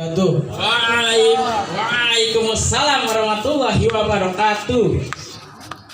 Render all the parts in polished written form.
Waalaikumsalam warahmatullahi wabarakatuh.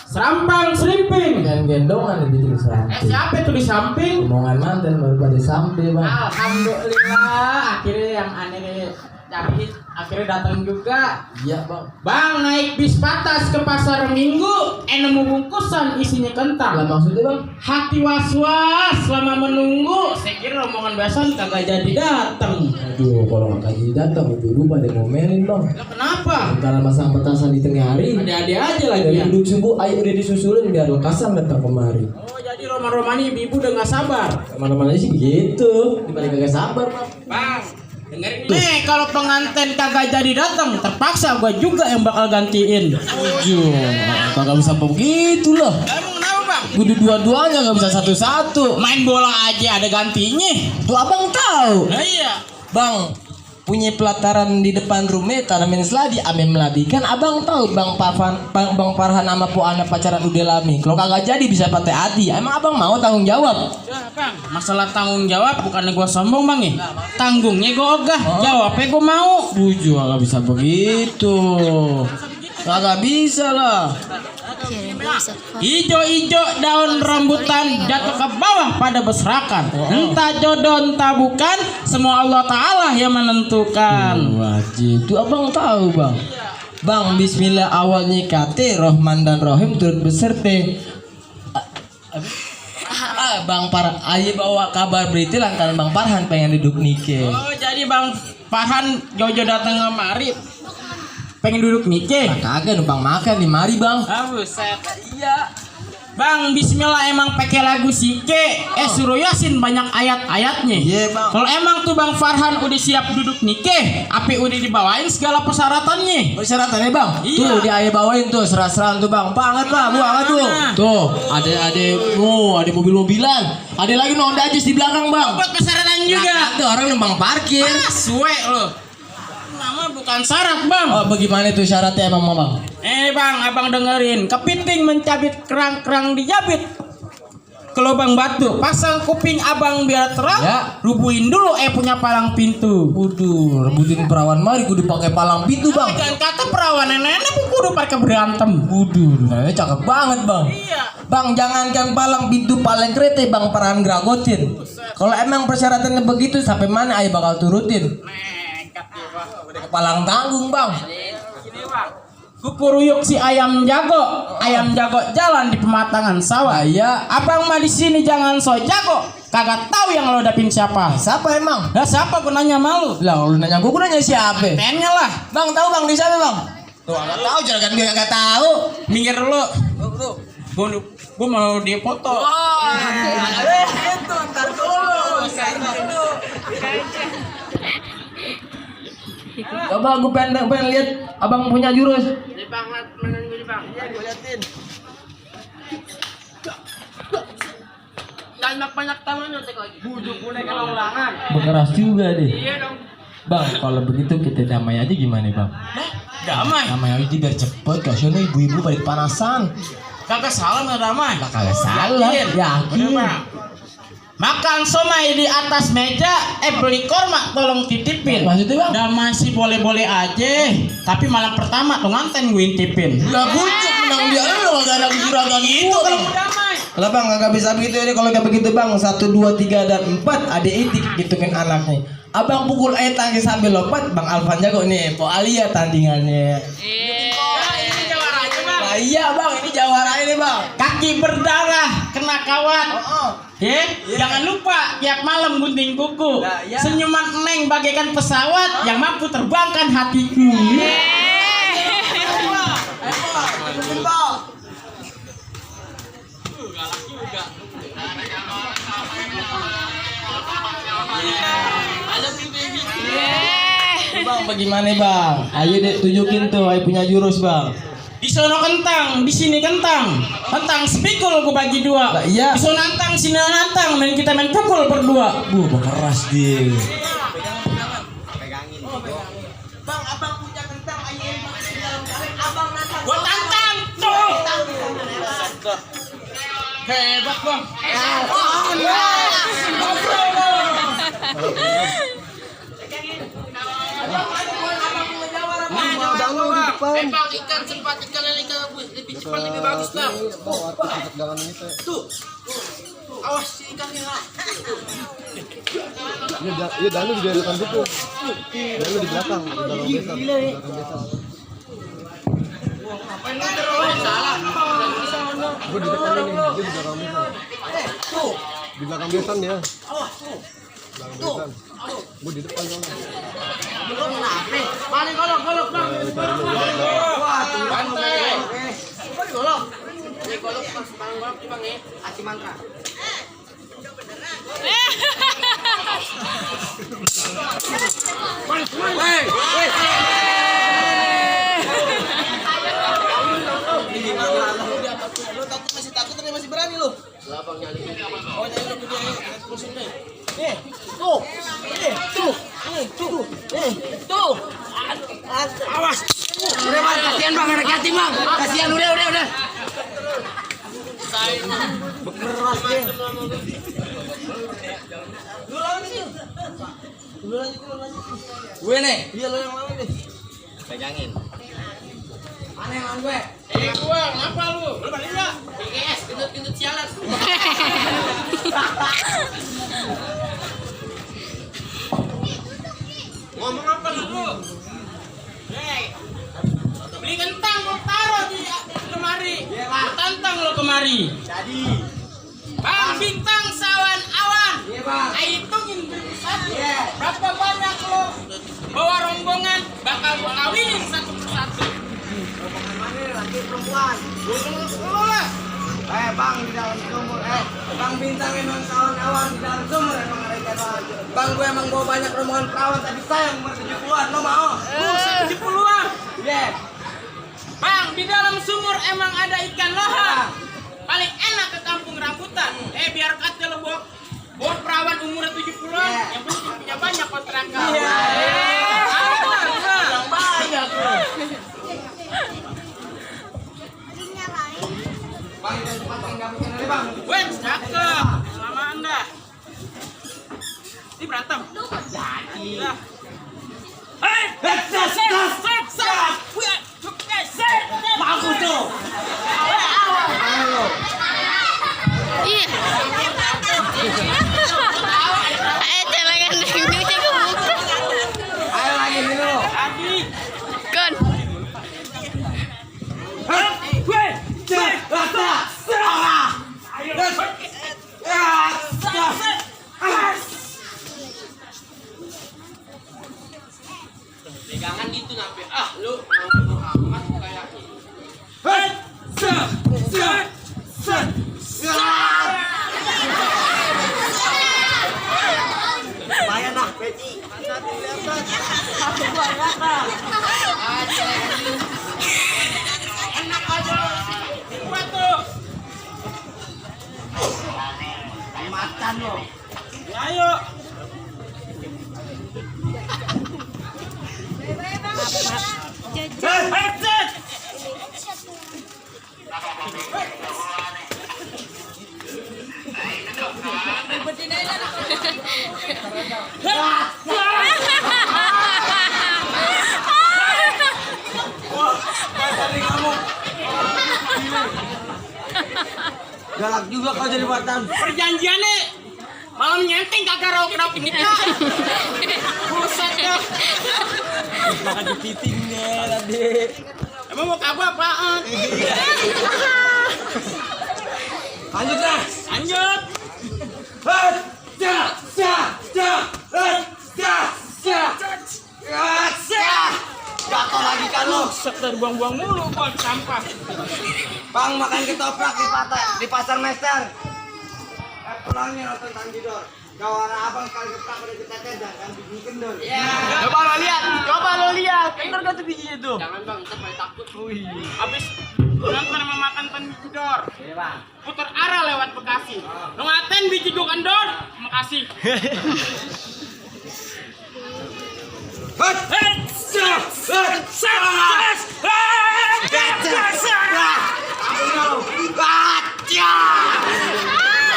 Serampang selimping Kan gendongan di samping. siapa itu di samping? Omongan mantan baru pada sampai bang. Alhamdulillah akhirnya yang aneh cari akhirnya datang juga. Iya bang. Bang naik bis patas ke pasar Minggu nemu bungkusan isinya Lah kentang. maksudnya bang? Hati was-was selama menunggu. Saya kira omongan besan kagak jadi datang. Aduh kalau nggak kaji datang ibu pada ngomelin bang. Lah kenapa? Karena masang petasan di tengah hari. Ada-ada aja lagi Dari ya. duduk subuh ayo udah disusulin biar lekasan datang kemari. Oh jadi roman-roman ibu udah nggak sabar. Kemana-mana sih begitu. Dibalik kagak sabar bang. Bang, dengerin nih kalau pengantin kagak jadi datang, terpaksa gua juga yang bakal gantiin. Kagak bisa begitu loh. Emang kenapa bang? Kudu dua-duanya nggak bisa satu-satu. Main bola aja ada gantinya. Tuh abang tahu. Nah iya. Bang, punya pelataran di depan rumah tanamin seladi ame meladi kan abang tahu bang Farhan sama po anak pacaran udah lami kalau kagak jadi bisa pakai hati emang abang mau tanggung jawab Ya bang, masalah tanggung jawab bukannya gua sombong bang ya. Tanggungnya gua ogah, jawabnya gua mau. buju kagak bisa begitu kagak bisa lah Ijo-ijo daun rambutan jatuh ke bawah pada berserakan. Entah jodoh entah bukan, semua Allah Ta'ala yang menentukan. wajib itu abang tahu bang bang bismillah awalnya kate Rohman dan Rohim turut beserta bang Ayo bawa kabar berita lantaran bang Farhan pengen duduk nikah. Oh jadi bang Farhan jauh-jauh datang kemari pengen duduk nikah. Kagak numpang makan di mari bang. Ah buset. Iya. Bang Bismillah emang pakai lagu Sike. Suruh Yasin banyak ayat-ayatnya. Iya, Bang. Kalau emang tuh Bang Farhan udah siap duduk nikah, api udah dibawain segala persyaratannya. Persyaratannya bang, Iya. tuh di ayah bawain tuh serah-serahan tuh bang, banget bang, buang tuh, Mana? tuh ada mobil-mobilan, ada lagi Honda aja di belakang bang. Buat persyaratan juga. Ada orang numpang parkir. Suwe lo. Nama bukan syarat bang. Oh bagaimana itu syaratnya emang bang? Bang, abang dengerin. Kepiting mencabit kerang-kerang dijabit ke lubang batu. Pasang kuping abang biar terang. Ya. Rubuhin dulu punya palang pintu. Waduh, rebutin perawan mari kudu pakai palang pintu bang. Jangan kata perawan nenek kudu pakai berantem. Waduh, nah, cakep banget bang. Iya. Bang jangankan palang pintu paling kereta bang Farhan geragotin. Kalau emang persyaratannya begitu sampai mana ayah bakal turutin? Nekat ya bang. Udah kepalang tanggung bang. Gini bang. Kupuruyuk si ayam jago jalan di pematangan sawah. Iya. Abang mah di sini jangan so jago. Kagak tahu yang lo dapin siapa. Siapa emang? Lah siapa gunanya malu? Lah lu nanya gue nanya siapa? Pennya lah. Bang tahu bang di sana bang? Tuh nggak tahu jangan dia nggak tahu. Minggir dulu. Gua mau dia foto. Itu ntar dulu. Coba gue pengen lihat abang punya jurus. Di bang, menunggu di bang. Iya, gue liatin. Banyak tangan nanti lagi. Bujuk boleh kalau ulangan. Berkeras juga deh. Iya dong. Bang kalau begitu kita damai aja gimana bang? Damai. Damai aja biar cepet. Kasian ibu-ibu pada panasan. Kagak salah nggak damai. Lah kagak salah. Yakin. Makan somai di atas meja, beli korma tolong titipin. Maksudnya bang? Damai sih boleh-boleh aja. Tapi malam pertama tuh nganten gue intipin. Lah bujuk menang dia lu gak ada juragan Itu itu. kalau mau damai. Lah bang kagak bisa begitu ini kalau kayak begitu bang 1, 2, 3 dan 4 ada itik gituin anaknya. Abang pukul tangki sambil lompat bang Alvan jago nih po Alia tandingannya. Ini jawaranya bang. Nah iya bang ini jawara ini bang. Kaki berdarah kena kawat. Jangan lupa tiap malam gunting kuku. Nah, iya. Senyuman Neng bagaikan pesawat yang mampu terbangkan hatiku. Bang bagaimana bang? Ayo deh tunjukin tuh ayo punya jurus bang. Di sono kentang, di sini kentang. Kentang sepikul gue bagi dua. Lah, iya. Di sono nantang, sini nantang. Dan kita main pukul berdua. Keras dia. Bang, abang punya kentang. Ayo dalam kaleng. Abang nantang. Gua tantang. Tuh. Hebat bang. Bang, ikan sempat ikan lele lebih cepat lebih bagus lah. Tuh. Awas si ikannya. Iya, Danu di depan situ. Danu di belakang, di belakang desa. Ngapain lu terus? Salah. Gue di depan ini, dia di belakang desa. Tuh. Di belakang besan ya. Awas tuh. Belakang besan. Gue di depan sana. Belum kenapa? Paling golok Bang. Wah, santai. Kok golok? Ini golok pas barang golok nih Bang ya. Kasih mantra. Lu takut masih takut tapi masih berani lu. Lapang nyali. Oh nyali lu dia terusin deh. Tuh. Tuh. Awas. Udah Bang, kasihan Bang, anak yatim Bang. Kasihan udah. Bekeras deh. Lu lanjut. Gue nih. Iya lu yang lawan deh. Pegangin. Mana yang lawan gue? Gue, ngapa lu? Lu balik enggak? GS, gendut sialan. Ngomong apa lu? Beli kentang mau taruh di lemari. Tantang lo kemari. Jadi. Bang Bintang Sawan Awan. Iya Bang. Ayo hitungin satu. Berapa banyak lo bawa rombongan bakal gua kawinin satu persatu. Rombongan mana? Laki perempuan. Semua. Bang di dalam sumur. Bang Bintang emang Sawan Awan di dalam sumur emang ada ikan. Bang gue emang bawa banyak rombongan kawan tapi saya umur 70-an. Lo mau? 70-an. Iya. Bang, di dalam sumur emang ada ikan lohan. Paling enak ke kampung rambutan. Biar kata lo bawa perawan umurnya 70-an. Yang penting punya banyak kontrakan. Yang banyak loh. Bang, jangan cepat bang, gak bikin ada bang. Wens, cakep. Sama anda. Ini berantem. Jadi. Mampu tuh. Celengan dengdutnya kebuka. Ayo lagi dulu. Adi. Kon. Pegangan gitu sampai lu amat kayak lumayan lah peci enak aja batu makan lo ya, ayo headset galak juga kau jadi Batam. Perjanjiannya malam nyenting kagak rauk ini kan. Buset ya. Makan dipitingnya tadi. Emang mau kabur apaan? Lanjut lah. Lanjut. Jatuh lagi kan lu. Seter buang-buang mulu buat sampah. Bang makan ketoprak di pasar Mester. Pulangnya nonton Tanjidor. Gawara abang sekali ketoprak udah kita tendang kan biji kendor. Iya. Coba lo lihat. Kendor gak tuh bijinya tuh. Jangan bang, kita paling takut. Abis nonton sama makan Tanjidor. Iya bang. Putar arah lewat Bekasi. Lo ngaten biji gue kendor. Makasih.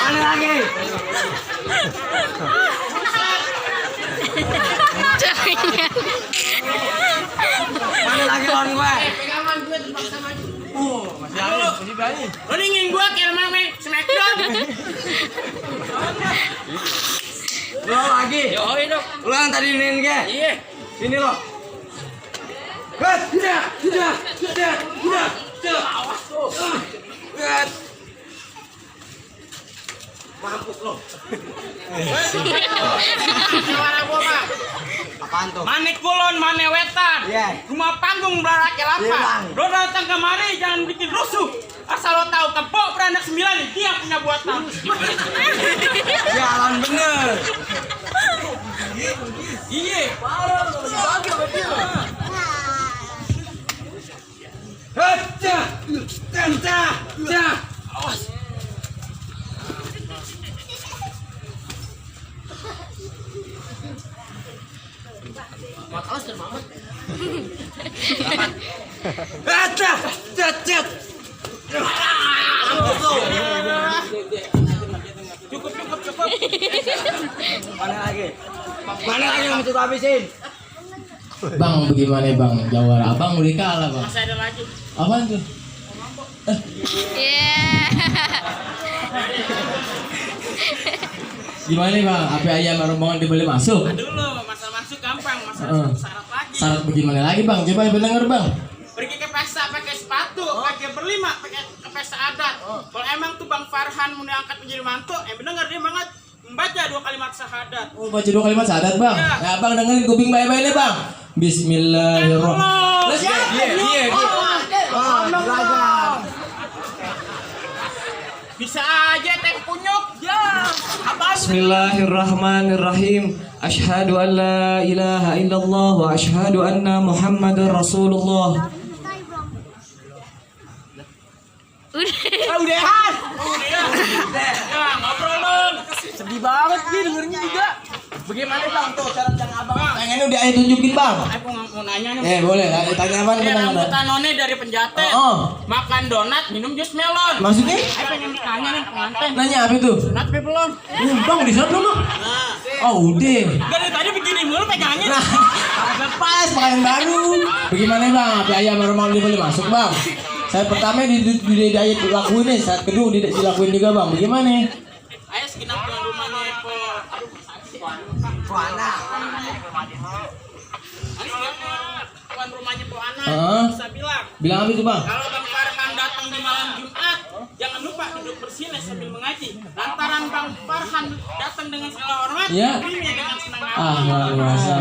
Ada lagi. Celengan. Lo ingin gua kayak mame smackdown. Lo lagi. Yo, hidup. Ulang tadi nih ke. Iya. Sini lo. Tidak. Awas tuh. Mampus lo. Suara gua, Pak. Apaan tuh? Mane kulon, mane wetan. Iya. Rumah panggung belara Iya, kelapa. Bang. Lo datang kemari jangan bikin rusuh. Asal lo tahu kepok beranak 9 dia punya buatan. Jalan bener. Iya. Awas. Cukup. Mana lagi yang mesti gua habisin? Bang, bagaimana bang? Jawara abang udah kalah bang. Masih ada lagi. Apaan tuh? Iya. Gimana bang? Apa ayam rombongan boleh masuk? Dulu masalah masuk gampang, masalah Heeh. syarat lagi. Syarat bagaimana lagi bang? Coba denger bang. Pergi ke pesta pakai sepatu, pakai berlima, pakai ke pesta adat. Kalau emang tuh Bang Farhan mau diangkat menjadi mantu, bener dia banget membaca 2 kalimat syahadat. Oh, baca 2 kalimat syahadat bang. Iya. Ya bang dengerin kuping baik-baik nih bang. Bismillahirrahmanirrahim. Lah, siapa? Belajar. Bisa aja teh kunyuk. Ya. Apa? Bismillahirrahmanirrahim. Asyhadu an la ilaha illallah wa asyhadu anna Muhammadar Rasulullah. Udah. Udahan. Udah. Ya, ngobrol dong. Sedih banget nih dengernya juga. Bagaimana bang tuh syarat yang abang pengen udah ayo tunjukin bang. Aku mau nanya nih. Boleh lah. Tanya apa? Rambutan none dari penjate. Oh. Makan donat, minum jus melon. Maksudnya? Saya pengen tanya nih pengantin. Nanya apa itu? Donat pe belum? Bang di sana bang. Oh udah. Dari tadi begini mulu pegangin. Nah, lepas pakaian baru. Bagaimana bang? Apa ayam normal dia boleh masuk bang? Saya pertama dilakuin nih, saat kedua dilakuin juga bang. Bagaimana? Ayo segenap tuan rumahnya po. Aduh, sakit. Mana? Tuan rumahnya po anak Heeh. bisa bilang. Bilang apa itu bang? Kalau Bang Farhan datang di malam Jumat, jangan lupa duduk bersila sambil mengaji. Lantaran Bang Farhan datang dengan segala hormat, Iya. dirinya dengan senang hati. Ah, luar biasa.